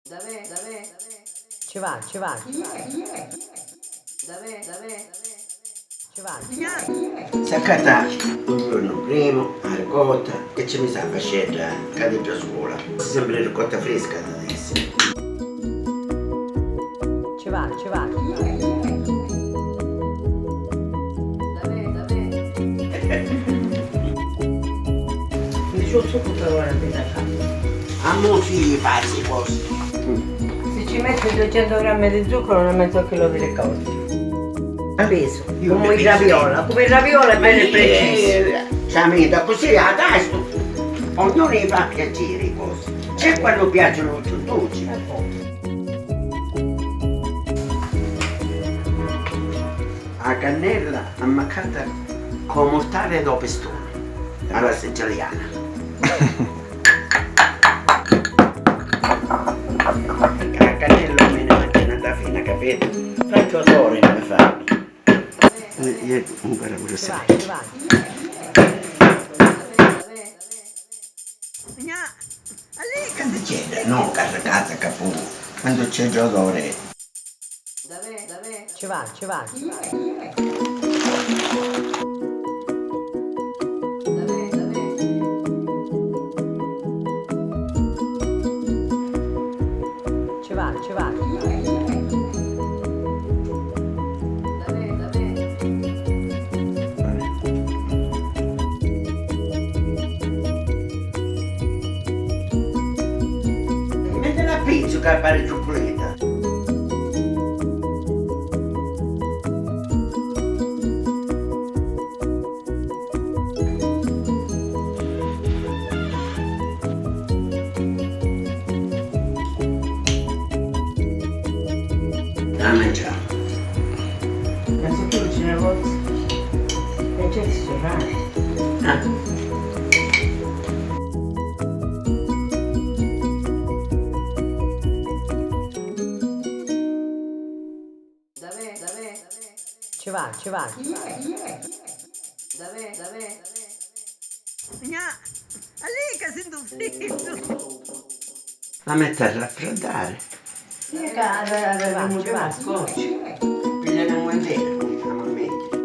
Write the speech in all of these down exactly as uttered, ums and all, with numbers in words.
Ci va, ci va. Ci va. S'accatta un jornu primu a ricotta e ci misi a vascedda ca di dda scola. Sempri ricotta frisca ha d'essiri. Ci va, ci va. Dici un succu ca ora mi da ca. Ammu si fazzi cosi. Si ci metti duicentu grammi di zuccaru, una mezzu chilo di ricotta. Capisu? Comu i raviola, comu i raviola è beni precisu. Ciamita, così a tastu ognunu gli fa piaciri i cosi. C'è quannu piacciono più dolci. A cannella ammaccata con mortale do pistone alla siciliana. A cannella mi ne mangiano da fine, capito? Faccio solo il mio fare. Io ancora pure sai. Quantu c'è, no, carricata capu, quantu c'è già odore. Ci va, ci va. Ci va, ci va. Mettila a pizzu ca pari ciucculetta. A mangià. Ma se tu non ce la vuoi, e c'è il ristorante. Ah. Ci va, ci va. Gna, a lì ca sentu friddu. La metti a raffreddari. Sì, ca avemu già scotch. Pigliare un guantino, cominciamo a mettere.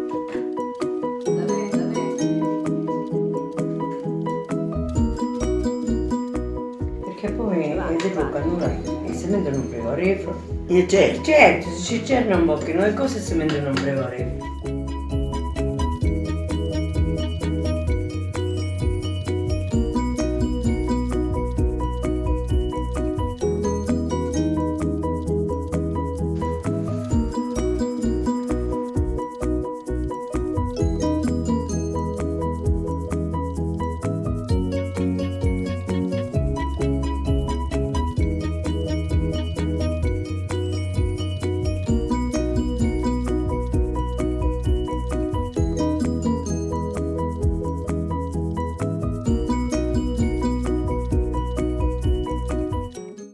Perché poi, eh, dopo, allora, eh, si mettono in frigorifero. Eh, certo. Certo, se ci c'erano un pochino di cose, si mettono in frigorifero.